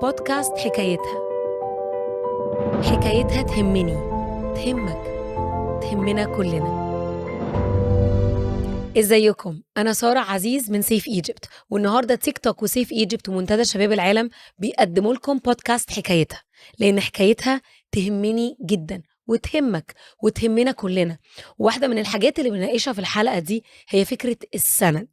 بودكاست حكايتها. حكايتها تهمني، تهمك، تهمنا كلنا. ازيكم؟ انا ساره عزيز من Safe Egypt، والنهارده تيك توك و Safe Egypt ومنتدى شباب العالم بيقدموا لكم بودكاست حكايتها، لان حكايتها تهمني جدا وتهمك وتهمنا كلنا. واحدة من الحاجات اللي بنناقشها في الحلقة دي هي فكرة السند.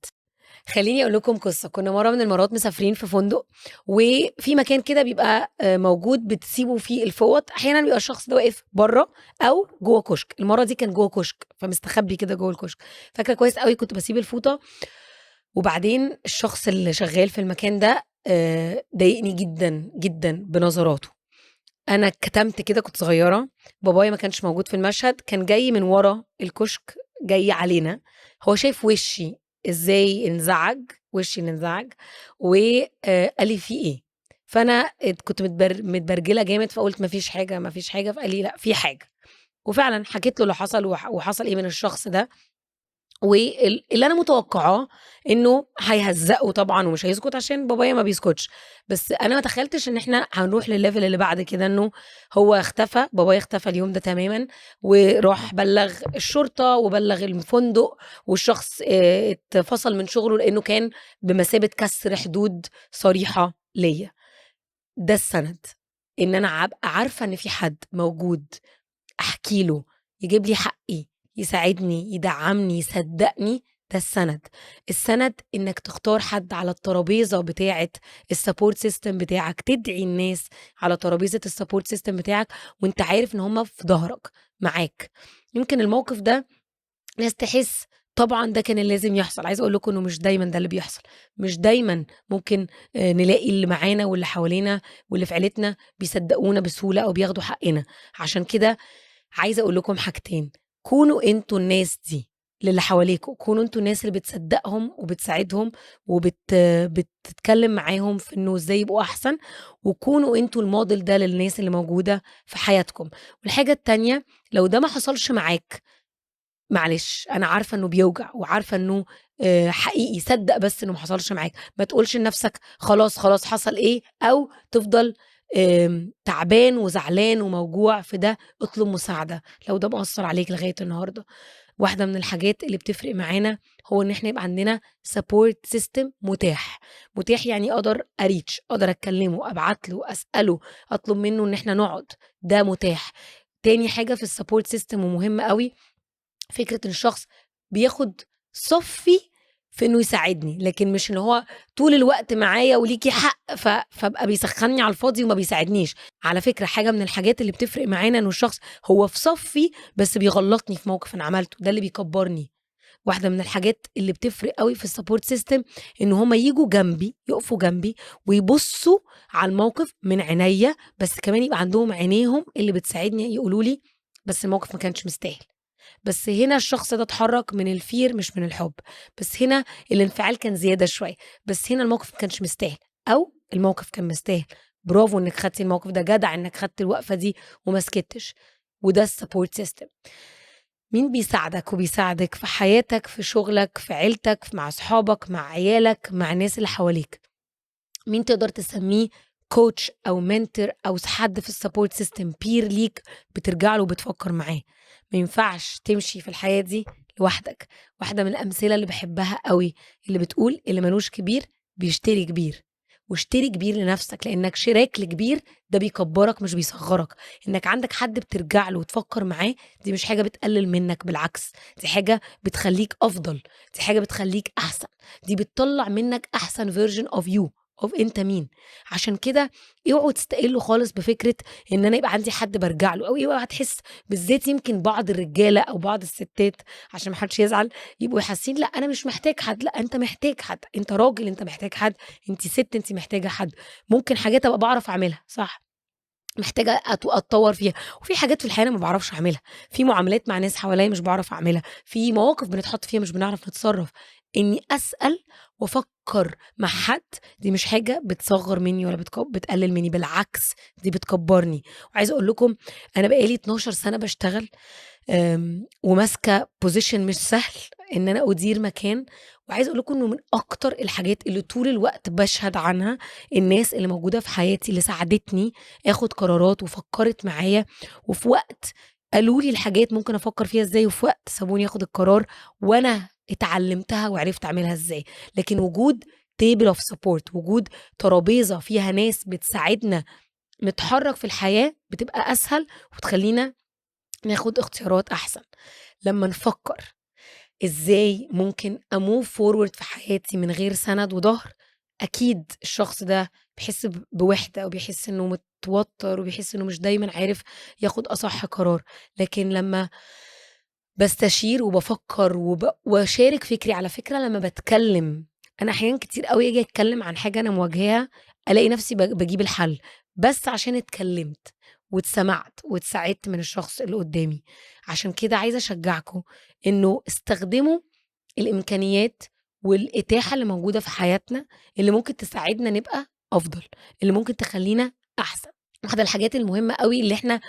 خليني اقول لكم قصه. كنا مرة من المرات مسافرين في فندق، وفي مكان كده بيبقى موجود بتسيبوا فيه الفوط. احيانا بيبقى الشخص ده واقف بره او جوه كشك. المرة دي كان جوه كشك، فمستخبي كده جوه الكشك. فاكره كويس قوي كنت بسيب الفوطه، وبعدين الشخص اللي شغال في المكان ده ضايقني جدا جدا بنظراته. انا كتمت كده، كنت صغيره، بابايا ما كانش موجود في المشهد، كان جاي من ورا الكشك جاي علينا. هو شايف وشي ازاي انزعج، وشي اللي انزعج، وقال لي في ايه؟ فانا كنت متبرجله جامد، فقلت ما فيش حاجة ما فيش حاجه. فقال لي لا في حاجه، وفعلا حكيت له اللي حصل وحصل ايه من الشخص ده. واللي انا متوقعاه انه هيهزقه طبعا ومش هيسكت عشان بابايا ما بيسكتش، بس انا ما تخيلتش ان احنا هنروح للل level اللي بعد كده، انه هو اختفى. بابايا اختفى اليوم ده تماما، وراح بلغ الشرطة وبلغ الفندق، والشخص اتفصل من شغله لانه كان بمثابة كسر حدود صريحه ليا. ده السند، ان انا ابقى عارفه ان في حد موجود احكي له، يجيب لي حقي، يساعدني، يدعمني، يصدقني. ده السند. السند انك تختار حد على الترابيزة بتاعه ال support system بتاعك، تدعي الناس على ترابيزة ال support system بتاعك وانت عارف ان هم في ظهرك معاك. يمكن الموقف ده ناس تحس طبعا ده كان اللي لازم يحصل. عايزه اقول لكم انه مش دايما ده اللي بيحصل، مش دايما ممكن نلاقي اللي معانا واللي حوالينا واللي في عيلتنا بيصدقونا بسهولة او بياخدوا حقنا. عشان كده عايزه اقول لكم حاجتين: كونوا انتوا الناس دي للي حواليكوا، كونوا انتوا الناس اللي بتصدقهم وبتساعدهم وبتتكلم معاهم في انه ازاي يبقوا احسن، وكونوا انتوا الموديل ده للناس اللي موجودة في حياتكم. والحاجة التانية، لو ده ما حصلش معاك، معلش انا عارفه انه بيوجع وعارفه انه حقيقي، صدق بس انه ما حصلش معاك. ما تقولش لنفسك خلاص خلاص حصل ايه، او تفضل تعبان وزعلان وموجوع في ده. اطلب مساعدة لو ده مأثر عليك لغاية النهارده. واحدة من الحاجات اللي بتفرق معانا هو ان احنا يبقى عندنا support system متاح. متاح يعني اقدر ا reach، اقدر اتكلمه، ابعت له، اساله، اطلب منه ان احنا نقعد، ده متاح. تاني حاجة في ال support system ومهم قوي، فكرة ان الشخص بياخد صفي في انه يساعدني، لكن مش ان هو طول الوقت معايا وليكي حق فابقى بيسخني على الفاضي وما بيساعدنيش. على فكرة حاجة من الحاجات اللي بتفرق معانا انه الشخص هو في صفي بس بيغلطني في موقف انا عملته، ده اللي بيكبرني. واحدة من الحاجات اللي بتفرق قوي في ال support system ان هما يجوا جنبي، يقفوا جنبي ويبصوا على الموقف من عينيا، بس كمان يبقى عندهم عينيهم اللي بتساعدني، يقولوا لي بس الموقف ما كانش مستاهل، بس هنا الشخص ده اتحرك من ال fear مش من الحب، بس هنا الانفعال كان زيادة شوية، بس هنا الموقف ما كانش مستاهل، أو الموقف كان مستاهل، برافو إنك خدتي الموقف ده، جدع إنك خدت الوقفة دي وما سكتش. وده ال support system. مين بيساعدك وبيساعدك في حياتك، في شغلك، في عيلتك، مع أصحابك، مع عيالك، مع الناس اللي حواليك؟ مين تقدر تسميه coach أو mentor أو حد في ال support system، peer ليك بترجع له وبتفكر معاه؟ ما ينفعش تمشي في الحياة دي لوحدك. واحدة من الأمثلة اللي بحبها قوي اللي بتقول اللي ملوش كبير بيشتري كبير. واشتري كبير لنفسك، لأنك شراك لكبير ده بيكبرك مش بيصغرك. إنك عندك حد بترجع له وتفكر معاه دي مش حاجة بتقلل منك، بالعكس دي حاجة بتخليك أفضل، دي حاجة بتخليك أحسن، دي بتطلع منك أحسن version of you، of انت مين. عشان كده اوعوا تستقلوا خالص بفكره ان انا يبقى عندي حد برجع له، او اوعوا تحس بالذات يمكن بعض الرجالة او بعض الستات، عشان ما حدش يزعل، يبقوا حاسين لا انا مش محتاج حد. لا انت محتاج حد، انت راجل انت محتاج حد، انت ست انت محتاجه حد. ممكن حاجات ابقى بعرف اعملها صح، محتاجه اتطور فيها، وفي حاجات في الحياة انا ما بعرفش اعملها، في معاملات مع ناس حواليا مش بعرف اعملها، في مواقف بنتحط فيها مش بنعرف نتصرف. اني اسال وافكر مع حد دي مش حاجة بتصغر مني ولا بتقلل مني، بالعكس دي بتكبرني. وعايزه اقول لكم انا بقالي 12 سنة بشتغل، وماسكه position مش سهل، ان انا ادير مكان، وعايز اقول لكم انه من اكتر الحاجات اللي طول الوقت بشهد عنها الناس اللي موجودة في حياتي اللي ساعدتني اخد قرارات وفكرت معايا، وفي وقت قالوا لي الحاجات ممكن افكر فيها ازاي، وفي وقت سابوني اخد القرار وانا اتعلمتها وعرفت اعملها ازاي. لكن وجود table of support، وجود ترابيزة فيها ناس بتساعدنا نتحرك في الحياة، بتبقى اسهل وتخلينا ناخد اختيارات احسن. لما نفكر ازاي ممكن ا move forward في حياتي من غير سند وظهر، اكيد الشخص ده بيحس بوحده، وبيحس انه متوتر، وبيحس انه مش دايما عارف ياخد اصح قرار. لكن لما بستشير وبفكر واشارك فكري، على فكرة لما بتكلم انا احيانا كتير قوي اجي اتكلم عن حاجة انا مواجهاها، الاقي نفسي بجيب الحل بس عشان اتكلمت واتسمعت واتساعدت من الشخص اللي قدامي. عشان كده عايزه اشجعكم انه استخدموا الامكانيات والاتاحه اللي موجودة في حياتنا، اللي ممكن تساعدنا نبقى افضل، اللي ممكن تخلينا احسن. واحدة الحاجات المهمة قوي اللي احنا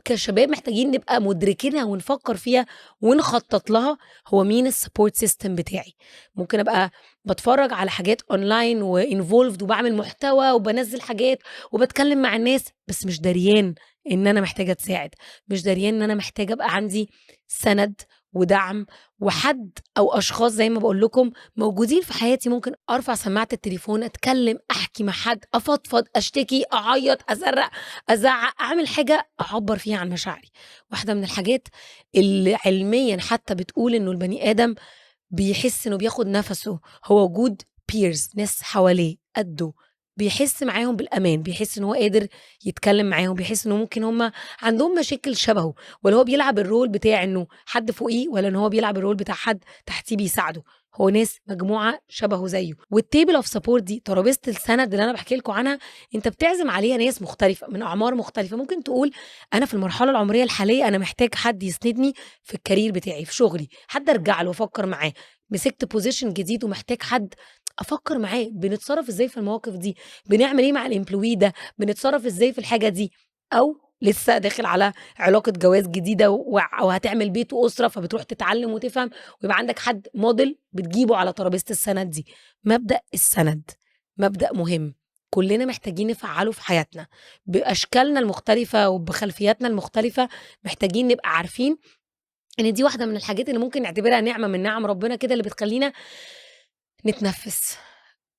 كشباب محتاجين نبقى مدركينها ونفكر فيها ونخطط لها، هو مين ال support system بتاعي. ممكن ابقى بتفرج على حاجات اونلاين و involved وبعمل محتوى وبنزل حاجات وبتكلم مع الناس، بس مش دريان ان انا محتاجه اتساعد، مش دريان ان انا محتاجه ابقى عندي سند ودعم وحد او اشخاص زي ما بقول لكم موجودين في حياتي، ممكن ارفع سماعه التليفون، اتكلم، احكي مع حد، افضفض، اشتكي، اعيط، ازرق، ازعق، اعمل حاجة اعبر فيها عن مشاعري. واحدة من الحاجات اللي علميا حتى بتقول انه البني ادم بيحس انه بياخد نفسه هو وجود peers، ناس حواليه قده، بيحس معاهم بالامان، بيحس ان هو قادر يتكلم معاهم، بيحس انه ممكن هم عندهم مشاكل شبهه، ولا هو بيلعب ال role بتاع انه حد فوقيه، ولا ان هو بيلعب ال role بتاع حد تحتيه بيساعده. هو ناس مجموعة شبهه زيه. وال table of support دي، ترابيزة السند اللي انا بحكي لكم عنها، انت بتعزم عليها ناس مختلفة من اعمار مختلفة. ممكن تقول انا في المرحلة العمرية الحالية انا محتاج حد يسندني في ال career بتاعي، في شغلي، حد ارجع له وافكر معاه، مسكت position جديد ومحتاج حد افكر معاه بنتصرف ازاي في المواقف دي، بنعمل ايه مع ال employee ده، بنتصرف ازاي في الحاجة دي، او لسه داخل على علاقة جواز جديدة او هتعمل بيت واسره، فبتروح تتعلم وتفهم، ويبقى عندك حد موديل بتجيبه على ترابيزة السند دي. مبدا السند مبدا مهم كلنا محتاجين نفعله في حياتنا باشكالنا المختلفة وبخلفياتنا المختلفة. محتاجين نبقى عارفين ان دي واحدة من الحاجات اللي ممكن نعتبرها نعمه من نعم ربنا كده، اللي بتخلينا نتنفس.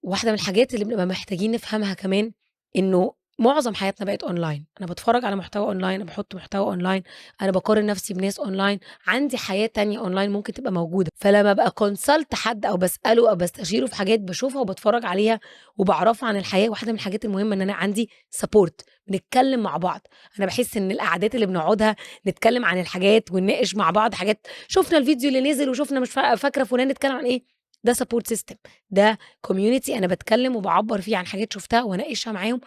واحدة من الحاجات اللي بنبقى محتاجين نفهمها كمان انه معظم حياتنا بقت اونلاين. انا بتفرج على محتوى اونلاين، انا بحط محتوى اونلاين، انا بقارن نفسي بناس اونلاين، عندي حياة تانية اونلاين ممكن تبقى موجودة. فلما ابقى consult حد او بساله او بستشيره في حاجات بشوفها وبتفرج عليها وبعرفها عن الحياة، واحدة من الحاجات المهمة ان انا عندي support، بنتكلم مع بعض. انا بحس ان القعدات اللي بنقعدها نتكلم عن الحاجات ونناقش مع بعض حاجات، شفنا الفيديو اللي نزل وشفنا مش فاكره فلان اتكلم عن ايه، ده support system، ده community انا بتكلم وبعبر فيه عن حاجات شفتها واناقشها معاهم،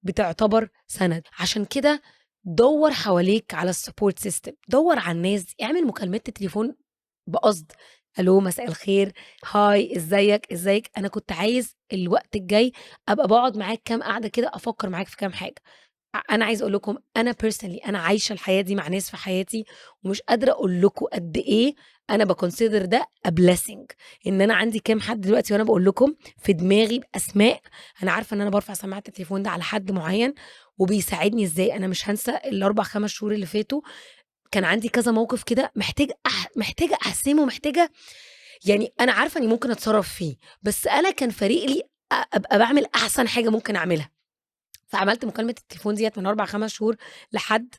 بتعتبر سند. عشان كده دور حواليك على ال support system، دور على الناس، اعمل مكالمات تليفون بقصد، الو مساء الخير، hi ازيك ازيك، انا كنت عايز الوقت الجاي ابقى بقعد معاك كام قعدة كده، افكر معاك في كام حاجة. انا عايز اقول لكم انا personally انا عايشه الحياة دي مع ناس في حياتي، ومش قادرة اقول لكم قد ايه انا ب consider ده a blessing، ان انا عندي كام حد دلوقتي وانا بقول لكم في دماغي باسماء، انا عارفه ان انا برفع سماعه التليفون ده على حد معين وبيساعدني ازاي. انا مش هنسى الاربع خمس شهور اللي فاتوا، كان عندي كذا موقف كده محتاجه احسمه، محتاجه يعني انا عارفه اني ممكن اتصرف فيه، بس انا كان فارق لي ابقى بعمل احسن حاجة ممكن اعملها. فعملت مكالمة التليفون ديت من 4 5 شهور لحد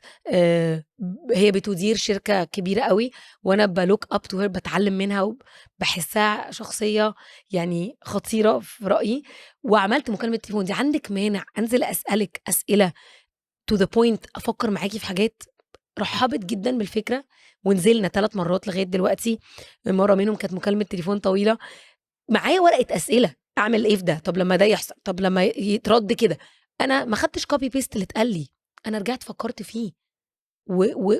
هي بتدير شركة كبيرة قوي، وانا ب look up to her، بتعلم منها وبحسها شخصية يعني خطيرة في رايي. وعملت مكالمة التليفون دي، عندك مانع انزل اسالك اسئلة to the point، افكر معاكي في حاجات؟ رحبت جدا بالفكرة، ونزلنا 3 مرات لغاية دلوقتي، مرة منهم كانت مكالمة تليفون طويلة، معايا ورقة اسئلة، اعمل ايه في ده، طب لما ده يحصل، طب لما يترد كده. انا ما خدتش copy paste اللي اتقال لي، انا رجعت فكرت فيه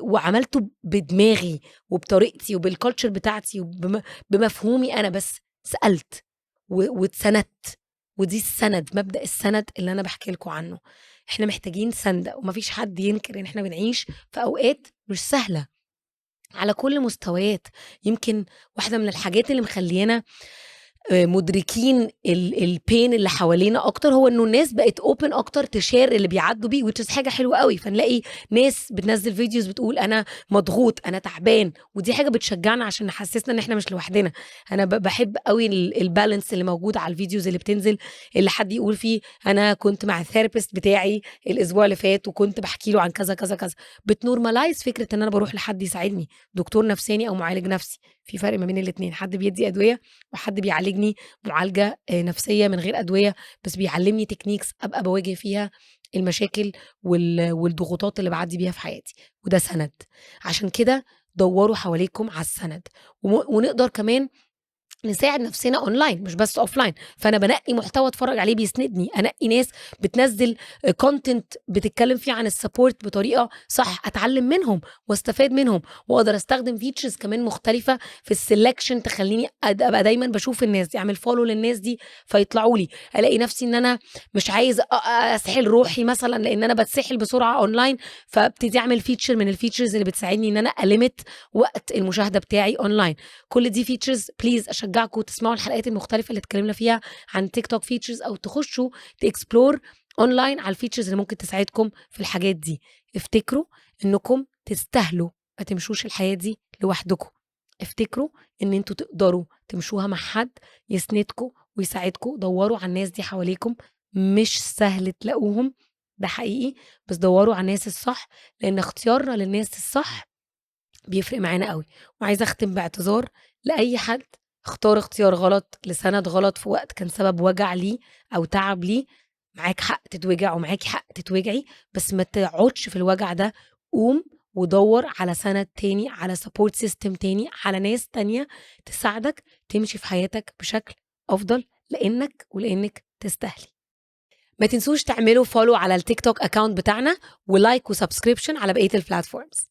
وعملته بدماغي وبطريقتي وبال culture بتاعتي وبمفهومي انا، بس سالت واتسندت. ودي السند، مبدا السند اللي انا بحكي لكم عنه. احنا محتاجين سندة، ومفيش حد ينكر ان احنا بنعيش في اوقات مش سهلة. على كل المستويات. يمكن واحدة من الحاجات اللي مخليانا مدركين ال pain اللي حوالينا اكتر هو انه الناس بقت open اكتر ت share اللي بيعدوا بيه، which is حاجة حلوة قوي. فنلاقي ناس بتنزل videos بتقول انا مضغوط، انا تعبان، ودي حاجة بتشجعنا عشان نحسسنا ان احنا مش لوحدنا. انا بحب قوي ال balance اللي موجود على ال videos اللي بتنزل، اللي حد يقول فيه انا كنت مع ال therapist بتاعي الاسبوع اللي فات وكنت بحكي له عن كذا كذا كذا. بت normalize فكرة ان انا بروح لحد يساعدني، دكتور نفساني او معالج نفسي. في فرق ما بين الاثنين، حد بيدي ادوية وحد بيعالجني معالجة نفسية من غير ادويه، بس بيعلمني techniques ابقى بواجه فيها المشاكل والضغوطات اللي بعدي بيها في حياتي، وده سند. عشان كده دوروا حواليكم على السند. ونقدر كمان نساعد نفسنا اونلاين مش بس offline. فانا بنقي محتوى اتفرج عليه بيسندني، انقي ناس بتنزل content بتتكلم فيه عن ال support بطريقة صح، اتعلم منهم واستفاد منهم، واقدر استخدم features كمان مختلفة في ال selection تخليني ابقى دايما بشوف الناس دي، اعمل follow للناس دي فيطلعوا لي. الاقي نفسي ان انا مش عايز اسحل روحي مثلا لان انا بتسحل بسرعة اونلاين، فابتدي اعمل feature من ال features اللي بتساعدني ان انا ا limit وقت المشاهدة بتاعي اونلاين. كل دي features، please اشجعكم تسمعوا الحلقات المختلفة اللي اتكلمنا فيها عن TikTok features، او تخشوا ت explore online على ال features اللي ممكن تساعدكم في الحاجات دي. افتكروا انكم تستاهلوا، ما تمشوش الحياة دي لوحدكم. افتكروا ان انتوا تقدروا تمشوها مع حد يسندكم ويساعدكم. دوروا على الناس دي حواليكم، مش سهل تلاقوهم، ده حقيقي، بس دوروا على الناس الصح، لان اختيارنا للناس الصح بيفرق معانا قوي. وعايزه اختم باعتذار لاي حد اختار اختيار غلط لسند غلط في وقت كان سبب وجع ليه او تعب ليه. معاك حق تتوجع ومعاكي حق تتوجعي، بس ما تقعدش في الوجع ده. قوم ودور على سند تاني، على support system تاني، على ناس تانية تساعدك تمشي في حياتك بشكل افضل، لانك ولانك تستاهلي. ما تنسوش تعملوا follow على ال TikTok account بتاعنا و like و subscription على بقية ال platforms.